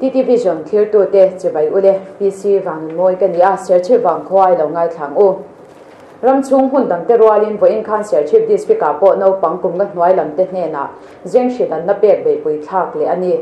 TT Vision thlirtute chibai ule PC Vanunmawi ka ni a, Serchhip vangkhua i lo ngaithlang u. Ram chhung hmun dangte rualin vawiin khan Serchhip District ah pawh naupang kum nga hnuai lamte hnenah zenghri danna pek beihpui thlak leh a ni.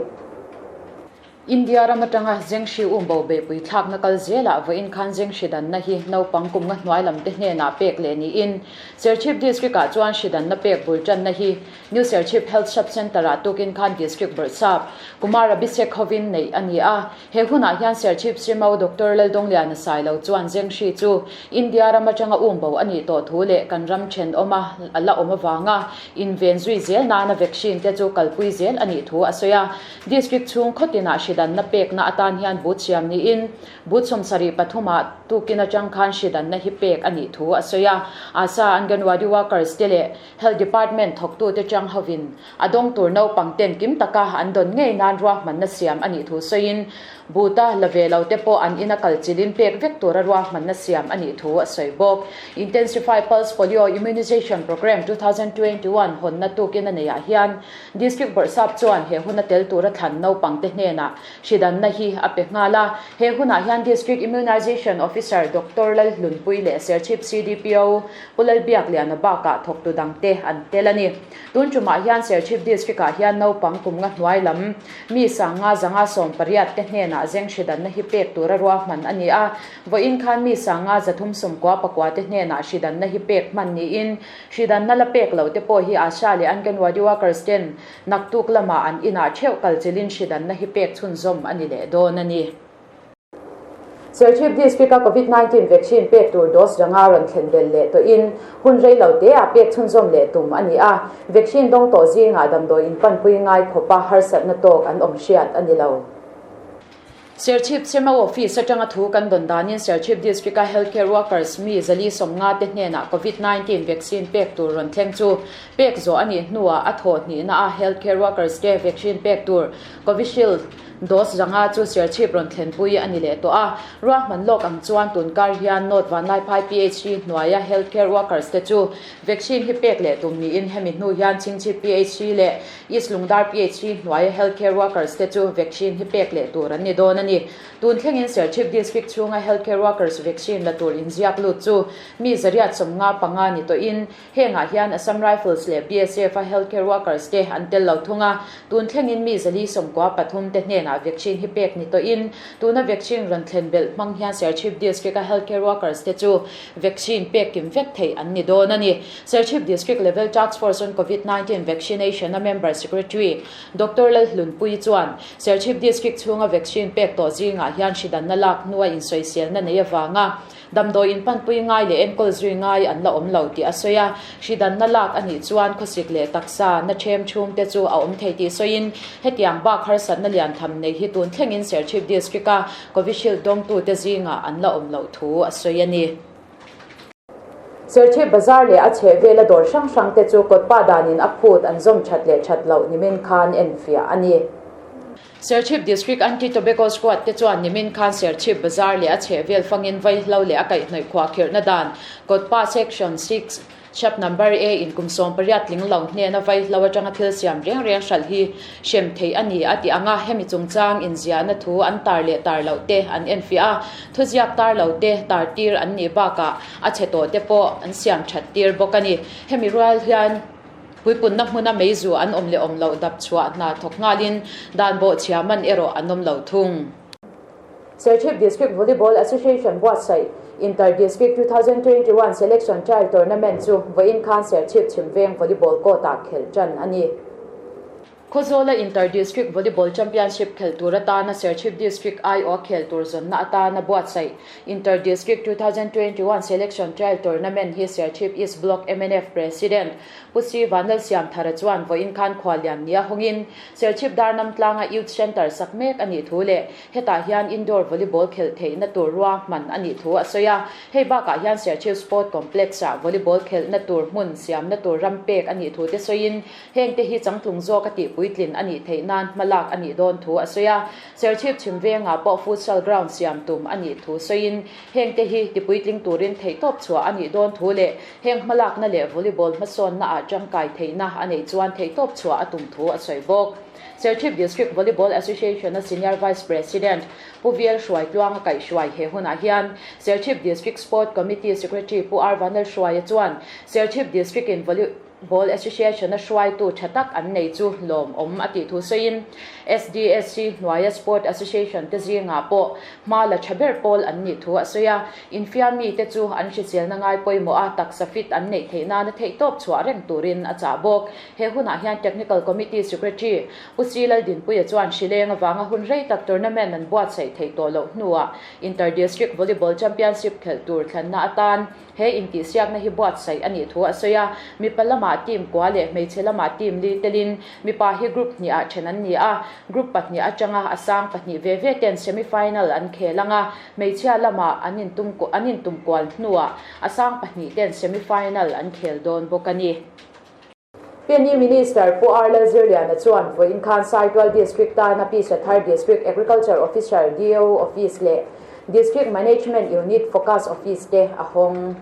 India ram atanga zenghri umbo beihpui thlakna kal zelah vawiin khan zenghri danna hi naupang kum nga hnuai lamte hnenah pek leh niin Serchhip District ah chuan hri danna pek bul tanna hi New Serchhip Health Sub Centre-ah tukin khan District Bawrhsap Kumar Abhishek hovin neih a ni a. He hunah hian Serchhip CMO Doctor Laldongliana Sailo chuan Zenghri chu India ram atanga umbo a nih tawh thu leh kan ram thenawma a la awm avanga inven zui zel nana vaccine te chu kalpui zel a nih thu a sawi a. District chhung khawtinah hri danna pekna atan hian but siam niin but 73 ah tukin atang khan hri danna hi pek a nih thu a sawi a. ASHA Anganwadi workers te leh Health Department thawktute chang hovin a dawng tur naupang ten kim taka an dawn ngei nan ruahmanna siam a nih thu sawiin, Buta la ve lo te pawh an ina kal chilin pek vek tura ruahmanna siam a nih thu a sawi bawk. Intensify Pulse Polio Immunization Programme 2021 hawnna tukin a neiah hian District Bawrhsap chuan he huna tel tura thlan naupang te hnenah hridanna hi a pe nghal a. He hunah hian District Immunization Officer Doctor Lalhlunpui leh Serchhip CDPO Pu Lalbiakliana bakah thawktu dangte an tel a ni. Tun tumah hian Serchhip District-ah hian naupang kum nga hnuai lam mi sanga zanga 18 te hnenah zenghri danna hi pek tura ruahman a ni a. Vawiin khan mi sanga 399 te hnenah hri danna hi pek hman niin hri danna la pek loh te pawh hi ASHA leh Anganwadi workers ten naktuk lamah an inah theuh kalchilhin hri danna hi pek chhunzawm a ni leh dawn a ni. Serchhip District-a Covid 19 vaccine pek tur dose ranga rawn thlen belh leh tawhin hun rei lo te ah pek chhunzawm leh tum a ni a, vaccine dawng tawh zingah damdawi inpanpui ngai khawpa harsatna tawk an awm hriat a ni lo. Serchhip CMO Office atanga thu kan dawn danin Serchhip District-a healthcare workers mi 450 te hnenah Covid 19 vaccine pek tur rawn thleng chu pek zawh a nih hnuah a thawh hnihna a healthcare workers te vaccine pek tur Covishield Dose 500 chu Serchhip rawn thlenpui a ni leh tawh a, ruahman lawk ang chuan tun kar hian North Vanlaiphai PHC hnuaia healthcare workers te chu vaccine hi pek leh tum niin hemi hnu hian Chhingchhip PHC leh East Lungdar PHC hnuaia healthcare workers te chu vaccine hi pek leh tur an ni dawn a ni. Tun thlengin Serchhip District chhunga healthcare workers vaccine la tur inziak lut chu mi 195 ni tawhin Hengah hian Assam Rifles leh BSF a healthcare workers te an tel lo thung a, tun thlengin mi 493 te hnenah vaccine hi pek ni tawhin, tuna vaccine rawn thlen belh hmang hian Serchhip District a healthcare workers te chu vaccine pek kim vek theih an ni dawn a ni. Serchhip District Level Task Force on Covid 19 Vaccination a Member Secretary Doctor Lalhlunpuii chuan Serchhip District chhunga vaccine pek tawh zingah hian hridanna lak hnua insawiselna nei avanga Damdawi inpanpui ngai leh enkawl zui ngai an la awm lo tih a sawi a, hridanna lak a nih chuan khawsik leh taksa na ṭhem chhung te chu a awm thei tih sawiin, hetiang bak harsatna lian tham nei hi tun thlengin Serchhip District-a Covishield dawngtute zingah an la awm loh thu a sawi a ni. Serchhip Bazar leh a chhehvela dawr hrang hrang te chu kawtpa danin a phut an zawm ṭhat leh ṭhat loh nimin khan enfiah a ni. Serchhip District Anti-Tobacco Squad te chuan nimin khan Serchhip Bazar leh a chhehvel fangin vaihlo leh a kaihhnawih khuahkhirhna dan Kawtpa Section 6 Chap Number A in kum 18 tling lo hnena vaihlo atanga thil siam reng reng hralh hi hrem theih a ni a ti ang a, hemi chungchang inziahna thu an tar leh tar loh te an enfiah a, thuziak tar lo te tar tir an nih bakah a chhe tawh te pawh an siam that tir bawk a ni. Hemi rual hian. Puipunna hmuna meizu an awm leh awm loh dap chhuah hna thawk nghalin dan bawhchhia man erawh an awm lo thung. Serchhip District Volleyball Association buatsaih Inter District 2021 Selection Trial Tournament chu vawiin khan Serchhip Chhimveng Volleyball Court-ah khelh tan a ni. Khawzawla Inter District Volleyball Championship khel tur atana Serchhip District aiawh khel tur zawnna atana buatsaih Inter District 2021 Selection Trial Tournament hi Serchhip East Block mnf President Pu Sri Vanlalsiamthara chuan vawiin khan khuallian nia hawngin Serchhip Darnam tlanga Youth Centre sak mek a nih thu leh hetah hian indoor volleyball khelh theihna tur ruahman a nih thu a sawi a. Hei bakah hian Serchhip Sport Complex-ah volleyball khelhna tur hmun siamna tur ram pek a nih thu te sawiin Hengte hi changtlung zawk a tih tihpuitlin a nih theih nan hmalak a nih dawn thu a sawi a. Serchhip chhim vengah pawh futsal ground siam tum a nih thu sawiin hengte hi tipuitling turin theihtawp chhuah a nih dawn thu leh heng hmalakna leh volleyball hmasawnna ah tangkai theihna a neih chuan theihtawp chhuah a tum thu a sawi bawk. Serchhip District Volleyball Association-a Senior Vice President Pu Vial Hruaitluanga kaihhruai he hunah hian Serchhip District Sport Committee Secretary Pu R Vanlalhruaia chuan Serchhip District-in Volleyball Association-a hruaitu tha tak an nei chu lawmawm a tih thu sawiin SDSC hnuaia Sport Association te zingah pawh hma la tha ber pawl an nih thu a sawi a. Infiammi te chu an hriselna ngai pawimawh a taksa fit an neih theih nana theihtawp chhuah reng turin a chah bawk. He hunah hian Technical Committee Secretary Pu Si Laldinpuia chuan hrileng avanga hun rei tak tournament an buatsaih theih tawh loh hnuah Inter District Volleyball Championship khelh tur thlanna atan he intihsiakna hi buatsaih a nih thu a sawi a. Mipa lamah team kua leh hmeichhe lamah team li telin mipa hi group hnihah then an ni a, group pahnih atanga a sang pahnih ve ve ten semi final an khel ang a, hmeichhia lamah an intum an intum kual hnuah a sang pahnih ten semi final an khel dawn bawk a ni. PNE Minister Pu R Lalzirliana chuan vawiin khan Saitual District tana Pisa Thar District Agriculture Officer, DAO, Office leh District Management Unit Focus Office te a hawng.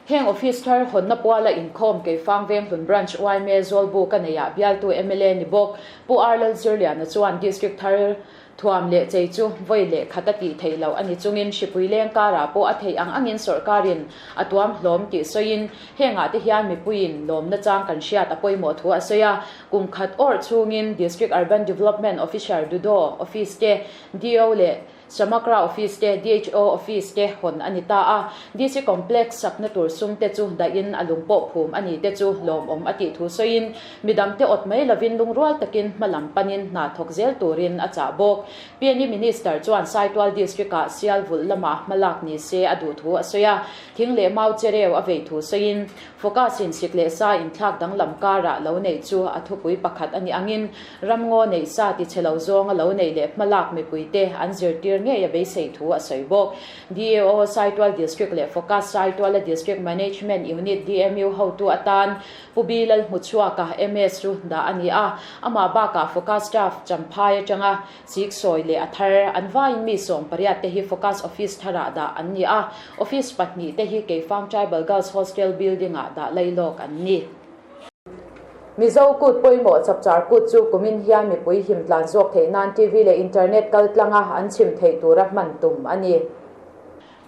Heng office thar hawnna puala inkhawm Keifang Venghlun Branch yma Zawlbuk a neiah bialtu mla ni bawk Pu R Lalzirliana chuan District thar Thuam leh chei chu vawi leh khat a tih theih loh a ni chungin hripui leng karah pawh a theih ang angin sawrhkarin a tuam hlawm tih sawiin hengah te hian mipuiin lawmna chang kan hriat a pawimawh thu a sawi a. Kum khat awrh chhungin District Urban Development Officer, DUDO, Office te, DO leh Samakra Office te, DHO Office te hawn a ni ta a. DC Complex sakna tur sum te chu dahin a lung pawh phum a ni te chu lawmawm a tih thu sawiin Midangte awt mai lovin lungrual takin hma lam panin hna thawk zel turin a chah bawk. PNE Minister chuan Saitual District-ah sial vulh lamah hma lak ni se a duh thu a sawi a, thing leh mau chereu a vei thu sawiin Focus-in sik leh sa inthlak danglam karah lo neih chu a thupui pakhat a nih angin ramngaw neih sa tichhe lo zawnga lo neih leh hma lak mipuite an zirtir ngei a beisei thu a sawi bawk. DAO Saitual District leh Focus Saituala District Management Unit, DMU, hotu atan Pu Bi Lalhmuchhuaka, MS, chu dah a ni a, amah bakah Focus staff Champhai atanga Siksawi leh a thar an vaiin mi 18 te hi Focus office tharah dah an ni a, office pahnih te hi Keifang Tribal Girls Hostel building-ah dah lailawk an ni. Mizo kut pawimawh chapchar kut chu kumin hian mipui him tlan zawk theih nan TV leh internet kal tlanga an chhim theih tura hman tum a ni.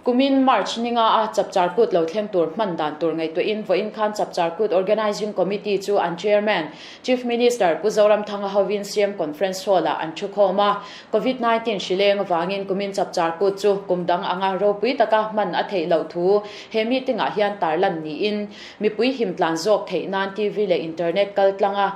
Kumin March ninga a Chapchar Kut lo thleng tur hman dan tur ngaihtuahin vawiin khan Chapchar Kut Organising Committee chu an Chairman, Chief Minister Pu Zoramthanga hovin CM Conference Hall-ah an thukhawm a. Covid 19 hri leng avangin kumin Chapchar Kut chu kum dang anga ropui taka hman a theih loh thu he meeting-ah hian tarlan niin mipui him tlan zawk theih nan TV leh Internet kal tlanga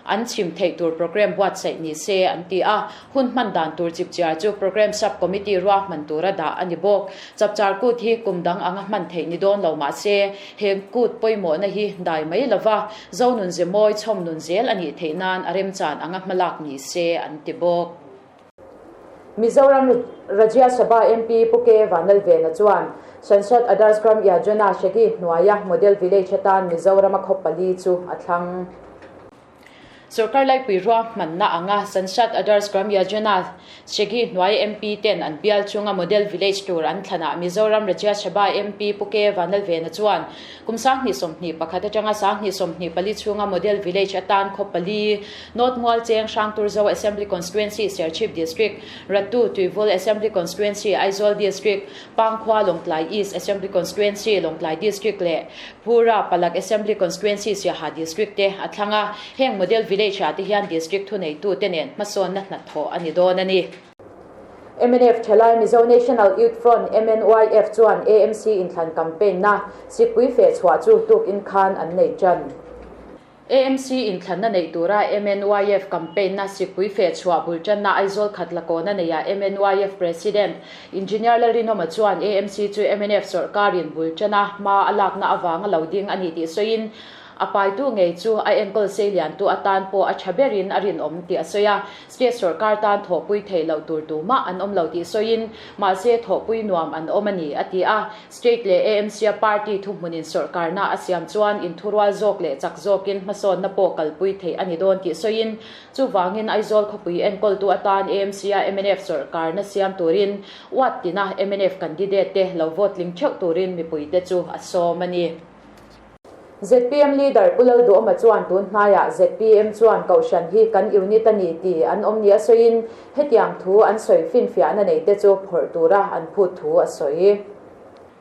An chhim theih tur programme buatsaih ni se an ti a, hun hman dan tur chipchiar chu programme sub committee ruahman tura dah a ni bawk. Chapchar kut hi kum dang anga hman theih ni dawn lo mah se, he kut pawimawhna hi dai mai lova Zonun ze mawi chhawm nun zel a nih theih nan a remchan anga hmalak ni se an ti bawk. Mizoram Rajya Sabha MP Pu K Vanlalvena chuan Sansad Adarsh Gram Yojana Shegi hnuaia Model Village atan Mizorama khaw pali chu a thlang. Sorkar laipui ruahmanna anga Sansad Adarsh Gram Yojana Shegi hnuai MP ten an bial chunga Model Village tur an thlanah Mizoram Rajya Sabha MP Pu K Vanlalvena chuan kum 2021 atanga 2024 chhunga Model Village atan khaw pali North Mualcheng, Hrangturzo Assembly Constituency, Serchhip District, Ratu, Tuivul Assembly Constituency, Aizawl District, Pangkhua, Lawngtlai East Assembly Constituency, Lawngtlai District leh Phura, Palak Assembly Constituency, Siaha District te a thlang a. Heng Model Village ah te hian District thuneitu te nen hmasawnna hnathawh a ni dawn a ni. Mnf Thalai Mizo National Youth Front, MNYF, chuan AMC inthlan campaign na sikpui feh chhuah chu tukin khan an nei tan. AMC inthlanna neih tura MNYF campaign-na sikpui feh chhuah bul tanna Aizawl khat la kawna neiah MNYF President Engineer Lalrinawma chuan AMC chu mnf sawrhkarin bul tana hma a lakna avanga lo ding a ni tih sawiin. A paitu ngei chu a enkawl seiliantu atan pawh a tha berin a rinawm tih a sawi a. State sorkar tan thawhpui theih loh tur tumah an awm lo tih sawiin, mahse thawhpui nuam an awm a ni, a ti a. State leh AMC-a party thuhmunin sorkarna a siam chuan inthurual zawk leh chak zawkin hmasawnna pawh kalpui theih a ni dawn tih sawiin, chuvangin Aizawl khawpui enkawltu atan AMC-a mnf sorkarna siam turin ward tina mnf candidate te lo vote tling theuh turin mipuite chu a sawm a ni. Zpm leader Pu Lalduhawma chuan tun hnaiah zpm chuan Kohhran hi kan unit a ni tih an awm nia sawiin hetiang thu an sawi finfiahna neite chu phawrh tura an phut thu a sawi.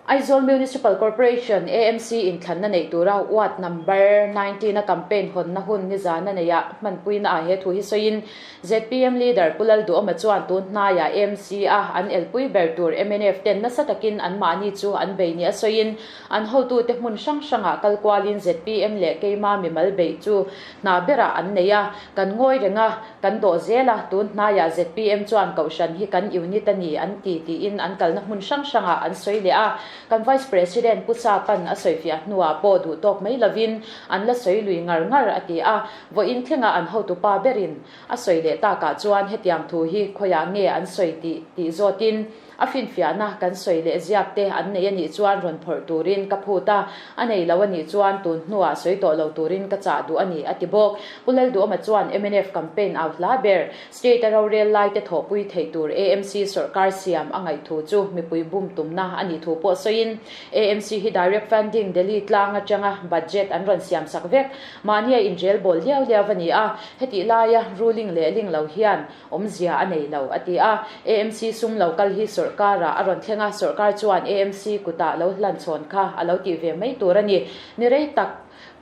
Aizawl Municipal Corporation, AMC, inthlanna neih tura ward number 19 a campaign hawnna hun nizan a neihah hmanpuina ah he thu hi sawiin zpm leader Pu Lalduhawma chuan tun hnaiah AMC a an elpui ber tur mnf ten nasa takin anmahni chu an bei nia sawiin An hotute hmun hrang hrangah kal kualin zpm leh keima mimal beih chu hna berah an nei a, kan ngawi reng a, kan dawh zel a, tun hnaiah zpm chuan Kohhran hi kan unit a ni an ti tiin an kalna hmun hrang hrangah an sawi leh a, kan Vice President Pu Sapan a sawifiah hnuah pawh duh tawk mai lovin an la sawi lui ngar ngar a ti a, vawiin thlenga an hotupa berin a sawi leh takah chuan hetiang thu hi khawiah nge an sawi tih tih zawtin A finfiahna kan sawi leh ziak te an nei a nih chuan rawn phawrh turin ka phut a, a nei lo a nih chuan tun hnuah sawi tawh lo turin ka chah duh a ni, a ti bawk. Pu Lalduhawma chuan mnf campaign au hla ber, state a rorel lai te thawhpui theih tur AMC sawrkar siam a ngaih thu chu mipui bum tumna a nih thu pawh sawiin, AMC hi direct funding Delhi tlang atanga budget an rawn siam sak vek, mahnia inrel bawl liau liau a ni a, hetih laia ruling leh ling lo hian Awmzia a nei lo, a ti a. AMC sum lo kal hi sawrkarah a rawn thleng a, sawrkar chuan AMC kutah lo hlan chhawn kha a lo tih ve mai tur a ni. Ni rei tak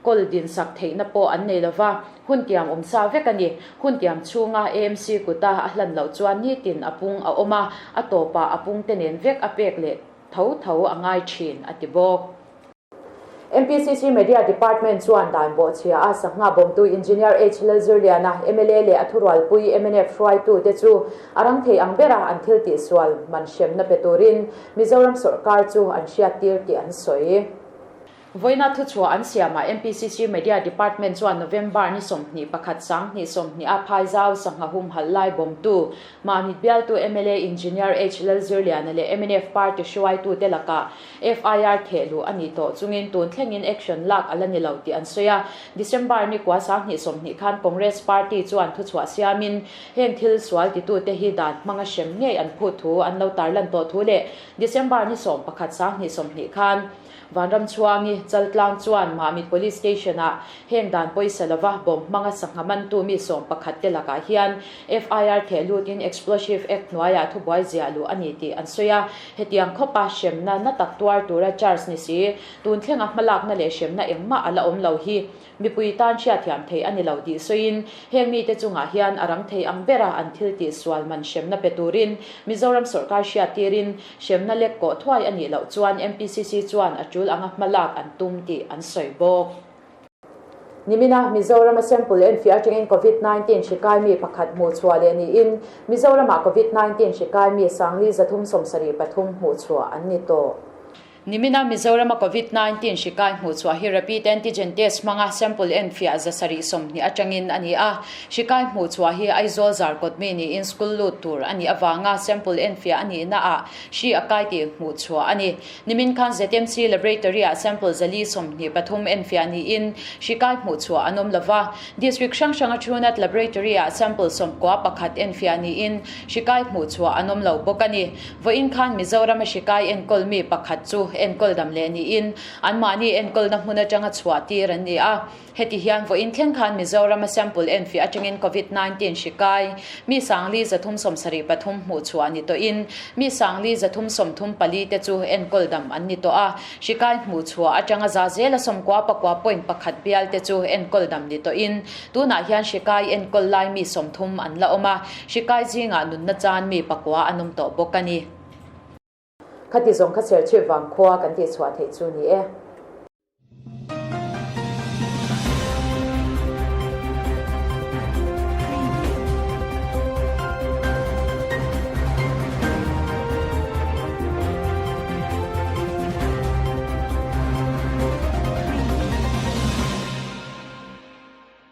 kawl dinsak theihna pawh an nei lo va, hun tiam awm sa vek a ni. Hun tiam chhunga AMC kuta a hlan loh chuan nitin a pung a awm a, a tawpah a pungte nen vek a pek leh tho tho a ngai thin, a ti bawk. MPCC Media Department chuan dan bawhchhia a sangha bawmtu Engineer H Lalzirliana, mla leh a thurualpui mnf hruaitute chu a rang thei ang bera an thil tihsual man hremna pe turin Mizoram sawrkar chu an hriattir tih an sawi. Vawiina thuchhuah an siamah MPCC Media Department chuan November ni 21 20 a Phaizau sangha humhalh lai bawmtu Mahmit bialtu mla Engineer H Lalzirliana leh mnf party hruaitute lakah FIR theh luh a nih tawh chungin tun thlengin action lak a la ni lo tih an sawi a. December ni kua 2020 khan Congress party chuan thuchhuah siamin heng thil sual titute hi dan hmanga hrem ngei an phut thu an lo tarlan tawh thu leh December ni 11 2020 khan Vanramchhuangi Chaltlang chuan Mamit Police Station-ah heng dan pawisa lova bomb hmanga sangha mantu mi 11 te lakah hian FIR theh lutin Explosive Act hnuaiah thubuai ziah luh a ni tih an sawi a. Hetiang khawpa hremna na tak tuar tura charge ni si, tun thlenga hmalakna leh hremna engmah a la awm lo hi mipui tan hriatthiam theih a ni lo tih sawiin heng mite chungah hian a rang thei ang bera an thil tih sual man hremna pe turin Mizoram sawrkar hriattirin hremna lek kawh thuai a nih loh chuan MPCC chuan a tul anga hmalak an tum tih an sawi bawk. Nimina Mizoram a sample enfiah atangin Covid 19 hri kai mi pakhat hmuh chhuah leh niin Mizoramah Covid 19 hri kai mi Sangli 373 hmuh chhuah an ni tawh. Nimina Mizoram a Covid 19 hri kai hmuh chhuah hi rapid antigen test hmanga sample enfiah 720 atangin a ni a. Hri kai hmuh chhuah hi Aizawl Zarkawt mi niin school lut tur a nih avanga sample enfiah a nihna ah hri a kai tih hmuh chhuah a ni. Nimin khan ZMC Laboratory-ah sample 423 enfiah niin hri kai hmuh chhuah an awm lova. District hrang hranga Truenat Laboratory-ah sample 91 enfiah niin hri kai hmuh chhuah an awm lo bawk a ni. Vawiin khan Mizorama hri kai enkawl mi pakhat chu enkawl dam leh niin anmahni enkawlna hmun atanga chhuah tir an ni a. Heti hian vawiin thleng khan Mizorama sample enfiah atangin Covid 19 hri kai mi 373 hmuh chhuah ni tawhin mi 334 te chu enkawl dam an ni tawh a. Hri kai hmuh chhuah atanga za zela 99.1 bial te chu enkawl dam ni tawhin tunah hian hri kai enkawl lai mi 30 an la awm a. Hri kai zingah nunna chan mi pakua an awm tawh bawk a ni. Khati zawng kha Serchhip vang khua kan tihchhuah theih chu ni e.